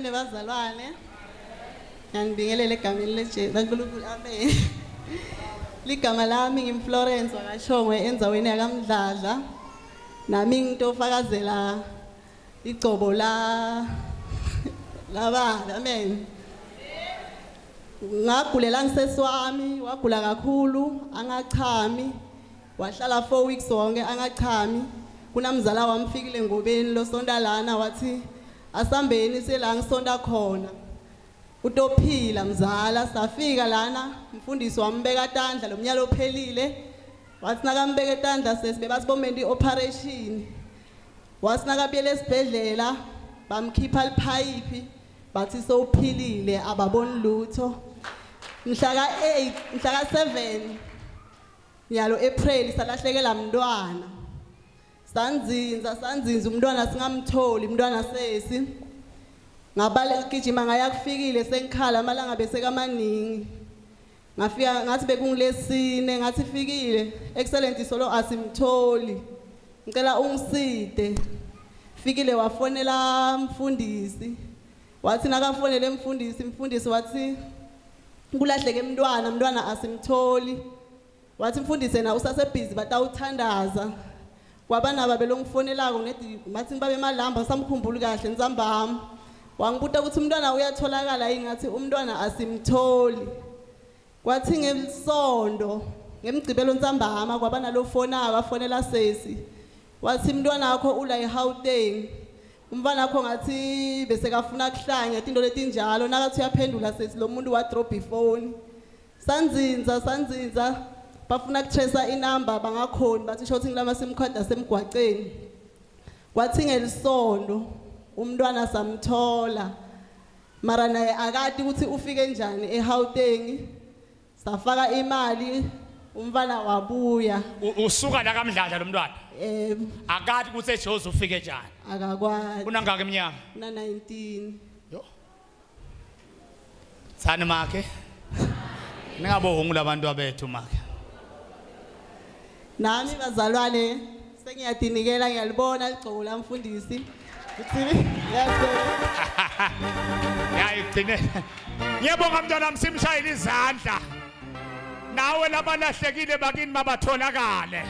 Bazalwane, ngiyanibingelela egameni leJesu laNkulunkulu, amen. Ligama lami ngimFlorence wakaShongwe endzaweni yakaMdladla. Nami ngitofakazela igcobo la laba, amen. Ngagulela ngisesi wami, wagula kakhulu, angachami. Wahlala 4 weeks wonke angachami. Kunamzala wamfikile ngobeni losonta lana wathi asambeni sela ngisonta khona. Utophila mzala safika lana mfundisi wambeka tandla lo mnyalo ophelile. Wathi nakambeka tandla sesibe basibomenti operation. Wathi nakabuyela esibhedlela bamkhipha liphayiphi bathi sowuphilile ababoni lutho. Mhla ka8 mhla ka7 Nyalo April salahlekela mntwana. Sanzinza sanzinza umntwana singamtholi umntwana sesi. Ngabale gijima ngaya kufikile sengikhala amalanga bese kamaningi. Ngafika ngathi bekungilesine ngathi fikile excellent solo asimtholi. Ngicela ungiside. Fikile wafonela mfundisi. Wathi nakafonele mfundisi mfundisi wathi kulahleke mntwana mntwana asimtholi. Wathi mfundisi yena usasebhizi batawuthandaza. Kwabanaba belongifonelako ngedi ngathi ngibabe emalamba ngisamkhumbuli kahle ntsambama. Wangibuta ukuthi umntwana uyatholakala yini ngathi umntwana asimtholi. Kwathi ngesondo ngemgcibelo ntsambama kwaba nalofonako afonela sesi. Wathi umntwana wakho ula eGauteng. Umfana wakho ngathi bese kafuna kuhlanya tinto letinjalo nakathi uyaphendula sesi lo muntu wa drop ifoni. Sanzinza sanzinza bafuna kutracer inamba bangakhoni bathi shothi ngilama simkhwada semgwaceni. Kwathi ngelisondo umntwana samthola. Mara naye akati ukuthi ufike njani eGauteng. Safaka imali umfana wabuya. Usuka la kaMdladla lo mntwana. Yebo. Akati ukuthi eJozi ufike njani. Akakwati. Unangaka iminyaka? Una 19. Yo. Thani makhe. Ningabohungu labantu abethu makhe. Nami bazalwane sengiyadinikela ngiyalibona ligcoko lamfundisi. Uthini? Ngiyabonga. Yayi gcine. Ngiyabonga mntwana msimshayile izandla. Nawe labalahlekile bakini mabatholakale.